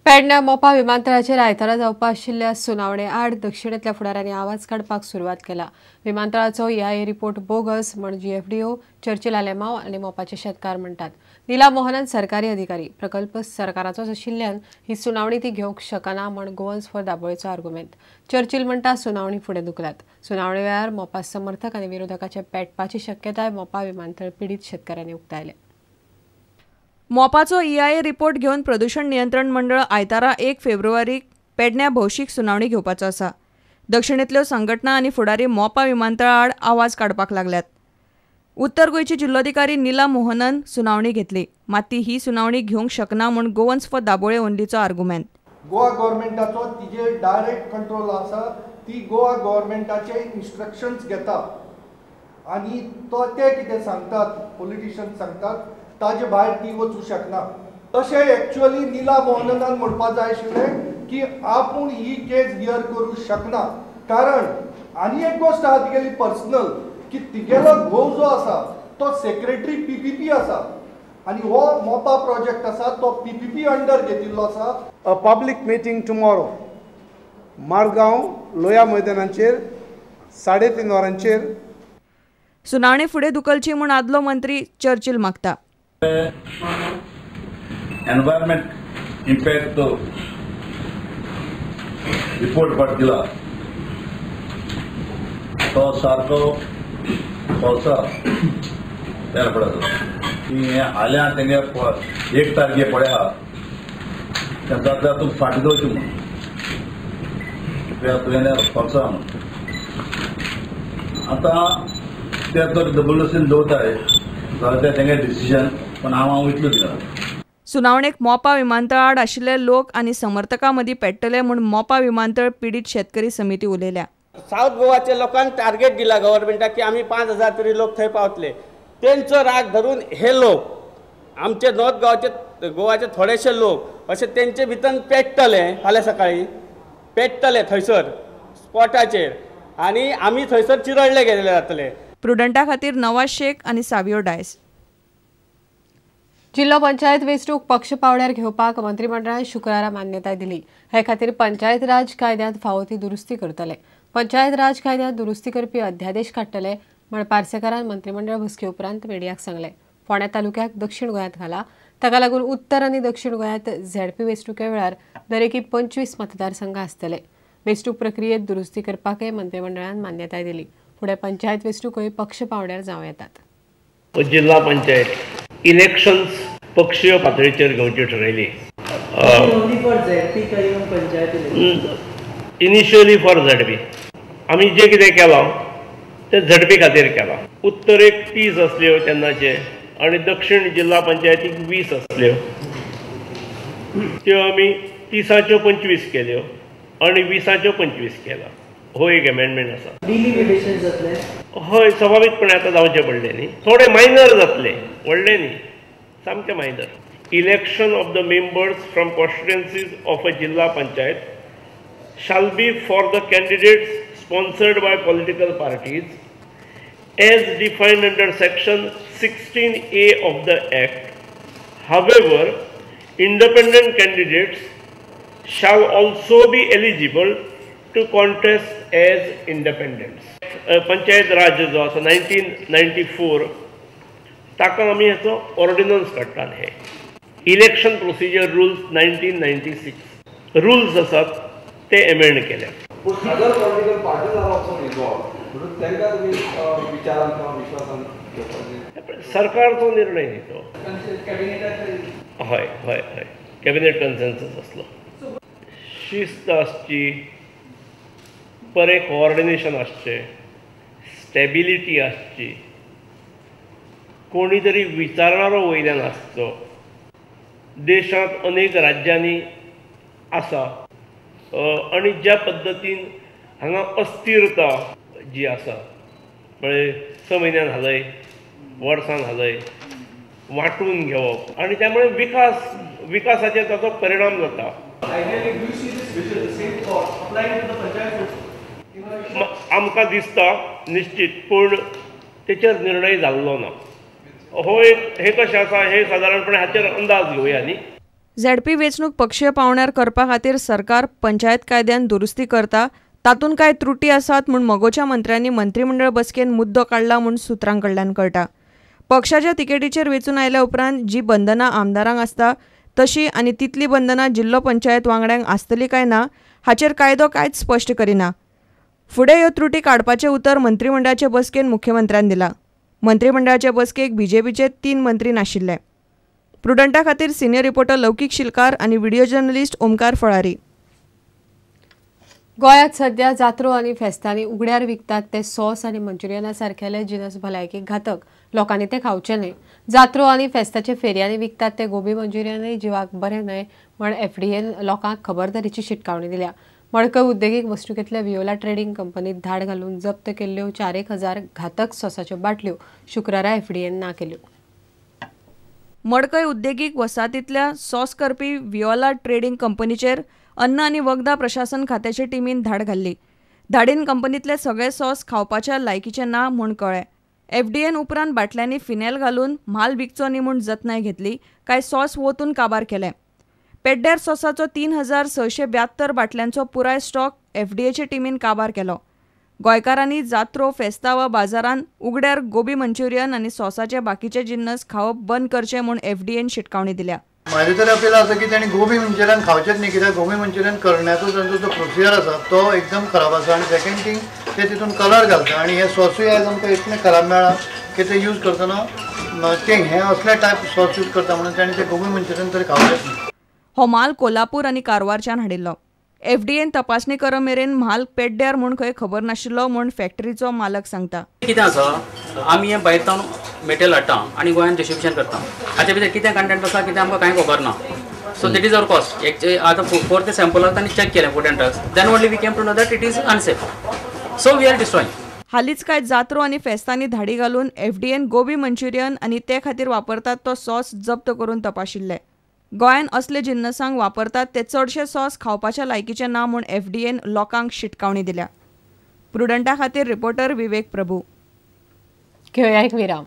पेडण्या मोपा विमानतळाचेर आयतारा जावपा आशिल्ल्या सुनावणे आड दक्षिणेंतल्या फुडाऱ्यांनी आवाज काडपाक सुरवात केला. विमानतळाचो EIA report bogus म्हण जीएफडीओ चर्चिल आलेमाव आनी मोपाचे शेतकार म्हणटात. निला मोहनान सरकारी अधिकारी प्रकल्प सरकाराचोच आशिल्ल्यान ही सुनावणी ती घेवंक शकना म्हण गोवन्स फॉर दाबोळेचो आर्गुमेंट. चर्चिल म्हणटा सुनावणी फुडें धुकलात. सुनावणे वेळार मोपा समर्थक आनी विरोधकाचे पेटपाची शक्यताय मोपा विमानतळ पिडीत शेतकारांनी उक्तायल्या. मोपाचो EIA report घेवन प्रदूषण नियंत्रण मंडळ आयतारा 1 फेब्रुवारीक पेडण्या भौशीक सुनावणी घेवपाचो आसा. दक्षिणेंतल्यो संघटना आनी फुडारी मोपा विमानतळा आड आवाज काडपाक लागल्यात. उत्तर गोंयची जिल्लोधिकारी निला मोहनन सुनावणी घेतली, मात ती ही सुनावणी घेवंक शकना म्हूण गोवन्स फॉर दाबोळे ओनलीचो आर्गुमेंट. गोवा गव्हर्मेंटाचो तिजेर डायरेक्ट कंट्रोल आसा, ती गोवा गव्हर्मेंटाचे इन्स्ट्रक्शन्स घेता आनी तो ते कितें सांगतात पॉलिटिशियन्स सांगतात ताजे भायर ती वचूं शकना. तशें एक्चुअली निला मोहननान म्हणपा जाय आशिल्लें की आपूण ही केस here करूं शकना, कारण आनी एक गोश्ट आहा तिगेली पर्सनल की तिगेलो घोव जो आसा तो सेक्रेटरी PPP आसा आनी हो मोपा प्रोजेक्ट आसा तो PPP under घेतिल्लो आसा. A public meeting tomorrow Margao Loya मैदानाचेर 3:30 वरांचेर. सुनावणी फुडें धुकलची म्हूण आदलो मंत्री चर्चिल मागता. एनवायरमेंट इम्पॅक्ट रिपोर्ट पाठ दिला तो सारको पावसा तयार पडतो की आल्या तेंगे 1 तारखे पळया तेंका तूं फाटीं दवरची म्हूण तुवें पावसा म्हूण. आतां ते तर जबरदस्तीन दवरताय जाल्यार तेंगे डिसिजन, पण हांव इतलो दिला. सुनावणेक मोपा विमानतळा आड आशिल्ले लोक आनी समर्थकां मदीं पेट्टले म्हूण मोपा विमानतळ पिडीत शेतकरी समिती उलयल्या. सावथ गोवाचे लोकांक टार्गेट दिला गव्हर्मेंटाक की आमी 5,000 तरी लोक थंय पावतले. तेंचो राग धरून हे लोक आमचे नॉर्थ गोवाचे गोवाचे थोडेशे लोक अशे तेंचे भितर पेट्टले, फाल्यां सकाळीं पेट्टले थंयसर स्पॉटाचेर आनी आमी थंयसर चिरडले गेल्ले जातले. प्रुडंटा खातीर नवाज शेख आनी सावियो डायस. जिल्लो पंचायत वेंचणूक पक्ष पावड्यार घेवपाक मंत्रिमंडळान शुक्रारा मान्यताय दिली. हे खातीर पंचायत राज कायद्यांत फावो ती दुरुस्ती करतले. पंचायत राज कायद्यांत दुरुस्ती करपी अध्यादेश काडटले म्हण पार्सेकारान मंत्रिमंडळ बसके उपरांत मिडियाक सांगलें. फोंड्या तालुक्याक दक्षिण गोंयांत घाला, ताका लागून उत्तर आनी दक्षिण गोंयांत झेडपी वेंचणुके वेळार दरेकी 25 मतदारसंघ आसतले. वेंचणूक प्रक्रियेत दुरुस्ती करपाकय मंत्रिमंडळान मान्यताय दिली. फुडें पंचायत वेंचणुकोय पक्ष पावड्यार जावं येतात. जिल्हा पंचायत इलेक्शन्स पक्षीय पातळीचेर घेवची ठरयली. इनिशियली फॉर झेडपी आमी जे कितें केलां तें झेडपी खातीर केलां. उत्तरेक 30 आसल्यो तेन्नाचे आनी दक्षिण जिल्हा पंचायतीक 20 आसल्यो, त्यो आमी 30च्यो 25 केल्यो आनी 20च्यो 25 केला. हो एक अमेंडमेंट आसा. हय, स्वाभावीकपणे आतां जावचें पडलें न्ही, थोडे मायनर जातले, व्हडले न्ही, सामकें minor. Election of the members from constituencies of a Zilla Panchayat shall be for the candidates sponsored by political parties as defined under section 16A of the Act. However, independent candidates shall also be eligible to contest as independents. Panchayat Raj जो आसा 1994 ताका आमी हेचो ordnance काडटात. हे election procedure rules 1996 rules आसात ते amend केल्या. सरकारचो निर्णय न्ही तो. हय हय हय, कॅबिनेट कन्सेन्सस आसलो. शिस्त आसची, बरें कोऑर्डिनेशन आसचें, स्टेबिलिटी आसची, कोणी तरी विचारणारो वयल्यान आसचो. देशांत अनेक राज्यांनी आसा आनी ज्या पद्दतीन हांगा अस्थिरता जी आसा, म्हळ्यार 6 म्हयन्यान हालय, वर्सान हालय, वांटून घेवप आनी त्यामुळे विकासाचेर ताचो परिणाम जाता. आमकां दिसता निश्चित, पूण तेचेर निर्णय जाल्लो ना. हो एक हे कशें आसा हे सादारणपणे हाचेर अंदाज घेवया न्ही. झेडपी वेंचणूक पक्षीय पावंड्यार करपा खातीर सरकार पंचायत कायद्यान दुरुस्ती करता, तातूंत कांय त्रुटी आसात म्हूण मगोच्या मंत्र्यांनी मंत्रीमंडळ बसकेन मुद्दो काडला म्हूण सुत्रां कडल्यान कळटा. पक्षाच्या तिकेटीचेर वेंचून आयल्या उपरांत जी बंधनां आमदारांक आसता तशी आनी तितली बंधनां जिल्लो पंचायत वांगड्यांक आसतली काय ना हाचेर कायदो कांयच स्पश्ट करिना. फुडें ह्यो त्रुटी काडपाचें उतर मंत्रीमंडळाचे बसकेन मुख्यमंत्र्यान दिलां. मंत्रीमंडळाचे बसकेक बीजेपीचे 3 मंत्री नाशिल्ले. प्रुडंटा खातीर सिनियर रिपोर्टर लौकीक शिलकार आनी व्हिडिओ जर्नलिस्ट ओमकार फळारी. गोंयांत सध्या जात्रो आनी फेस्तांनी उगड्यार विकतात ते सॉस आनी मंचुरियना सारकेले जिनस भलायकेक घातक, लोकांनी ते खावचे न्हय. जात्रो आनी फेस्ताचे फेरयांनी विकतात ते गोबी मंचुरियनय जिवाक बरें न्हय म्हण एफडीएन लोकांक खबरदारीची शिटकावणी दिल्या. मडकय उद्देगीक वसणुकेंतल्या वियोला ट्रेडिंग कंपनीत धाड घालून जप्त केल्ल्यो 4,000 घातक सॉसाच्यो बाटल्यो शुक्रारा एफडीएन ना केल्यो. मडकय उद्देगीक वसाहतींतल्या सॉस करपी वियोला ट्रेडिंग कंपनीचेर अन्न आनी वखदां प्रशासन खात्याचे टिमीन धाड घाल्ली. धाडीन कंपनीतले सगळे सॉस खावपाच्या लायकीचे ना म्हूण कळ्ळें. एफडीएन उपरांत बाटल्यांनी फिनेल घालून म्हाल विकचो न्ही म्हूण जतनाय घेतली. कांय सॉस वोतून काबार केले. पेड्ड्यार सॉसाचो 3,672 बाटल्यांचो पुराय स्टॉक एफडीएचे टिमीन काबार केलो. गोंयकारांनी जात्रो, फेस्तां वा बाजारांत उगड्यार गोबी मंचुरियन आनी सॉसाचे बाकीचे जिन्नस खावप बंद करचे म्हूण एफडीएन शिटकावणी दिल्या. म्हाजें तरी अपील आसा की तांणी गोबी मंचुरियन खावचेंच न्ही, कित्याक गोबी मंचुरियन करण्याचो तांचो जो प्रोसिजर आसा तो एकदम खराब आसा आनी सेकंड थिंग ते तितून कलर घालता आनी हे सॉसूय आयज आमकां इतलें खराब मेळ्ळां की ते यूज करतना ते हे असले टायप सॉस यूज करता म्हणून तांणी ते गोबी मंचुरियन तरी खावचेंच न्ही. हो माल कोल्हापूर आनी कारवारच्यान हाडिल्लो. एफडीएन तपासणी कर मेरेन म्हाल पेड्ड्यार म्हूण खंय खबर नाशिल्लो म्हूण फॅक्टरीचो मालक सांगता. कितें आसा, आमी हें भायर सावन मेटेरियल हाडटा आनी गोंयांत डिस्ट्रिब्युशन करता. हाचे भितर कितें कंटेंट आसा कितें आमकां कांय खबर ना. So that is our cost. आतां फोर्थ सॅम्पलाक तांणी चॅक केलें food and drugs, then only we came to know that it is unsafe, so we are destroying. हालींच कांय जात्रो आनी फेस्तांनी धाडी घालून एफडीएन गोबी मंचुरियन आनी ते खातीर वापरतात तो सॉस जप्त करून तपाशिल्ले. गोंयांत असले जिन्नसांक वापरतात ते चडशे सॉस खावपाच्या लायकीचे ना म्हूण एफडीएन लोकांक शिटकावणी दिल्या. प्रुडंटा खातीर रिपोर्टर विवेक प्रभू. घेवया एक विराम.